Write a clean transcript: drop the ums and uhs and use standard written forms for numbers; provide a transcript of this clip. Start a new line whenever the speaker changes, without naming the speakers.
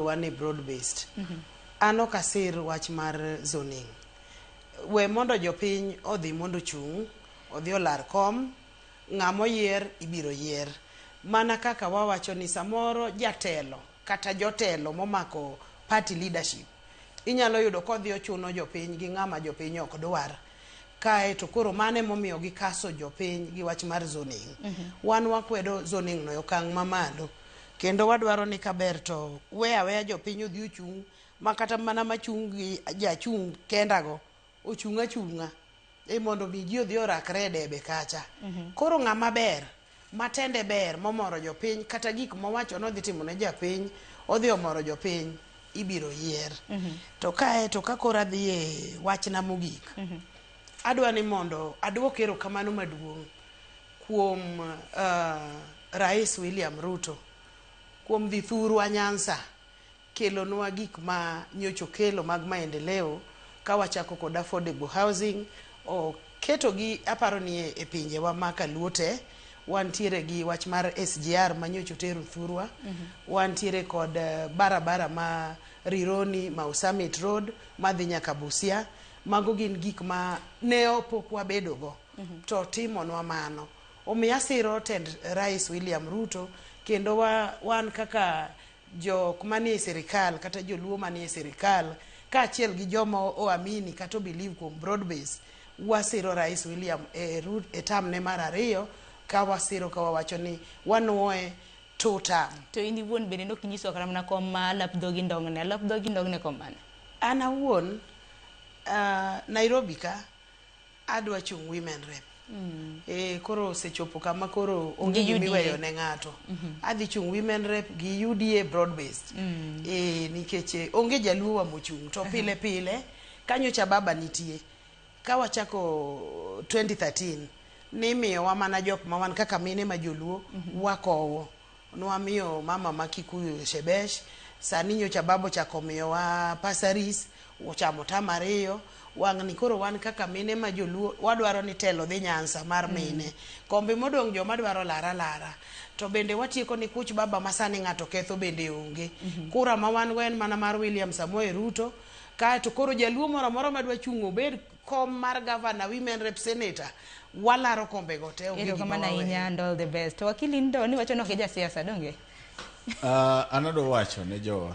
Wan e broad based. An ok asir wach mar zoning. We mondo jopiny odhi mondo ochung', odhi olar kom, ng'ama oyier ibiro yier. Mana kaka wawacho ni samoro jatelo kata jotelo momako party leadership inyalo yudo kodhi ochuno jopiny gi ng'ama jopiny ok dwar. Kae to koro mano emomiyo gikaso jopiny gi wach mar zoning. Wan wakwedo zoning no e okang' mamalo. Kendo wadwaro ni kaber to we aweya jopiny odhi ochung' ma kata mana machung' gi jachung' kendago ochung' achung'a e mondo mi ji odhi orakre e debe kacha. Koro ng'ama ber matende ber momoro jopiny kata gik mowacho nodhi timo ne japiny odhi omoro jopiny ibiro yier. To kae to ka koro adhi e wachna mogik, adwa ni mondo aduok erokamano maduong' kuom Rais William Ruto kuom dhi thurwa Nyanza kelonwa gik ma nyocha okelo mag maendeleo ka wachako kod affordable housing oketogi aparo ni e pinjewa ma kaluo te wantiere gi wach mar SGR manyocha otero thurwa. Wantiere kod barabara ma Rironi Mau Summit Road madhi nyaka Busia. Mago gin gik ma ne pok wabedo go to timonwa mano. Omiyo asiro tend Rais William Ruto kendo wan kaka jok manie sirikal kata joluo manie sirikal kaachiel gi joma oamini kata o believe kuom broad base wasiro Rais William e term ne mar ariyo ka wasiro ka wawacho ni wanuoye two term.
To in iwuon bende nok inyiso kata mana kom ma lap dhogi ndong'ne. Lap dhogi ndong'ne kom mane?
An awuon Nairobi ka adwa chung' women rep. E, koro osechopo kama koro onge
Gi
gima
UDA.
iweyo ne ng'ato. Adhi chung' women rep gi UDA broad based. E, nikech onge jaluo wa mochung' to pile pile kanyocha baba nitie. Ka wachako 2013 nimiyowa mana jok ma wan kaka mine ma joluo wakowo. Nwamiyo mama ma Kikuyu Shebesh, sani nyocha baba ochako miyowa Pasaris, ochamo tam ariyo. Wang'ni koro wan kaka mine ma joluo wadwaro ni telo dhi Nyanza mar mine. Kombe modong' joma dwaro lara lara. To bende watieko ni kuch baba ma sani ng'ato ketho bende onge. Kura ma wan go en mana mar William Samoei Ruto. Kaeto koro jaluo moro amora madwa chung' obed kom mar governor, women rep, senator, walaro kombe go te onge gima
Erokamano
waweyo.
ahinya and all the best. To wakili ndo ni wacho ni ok ija siasa donge?
An adwa wacho ne jowa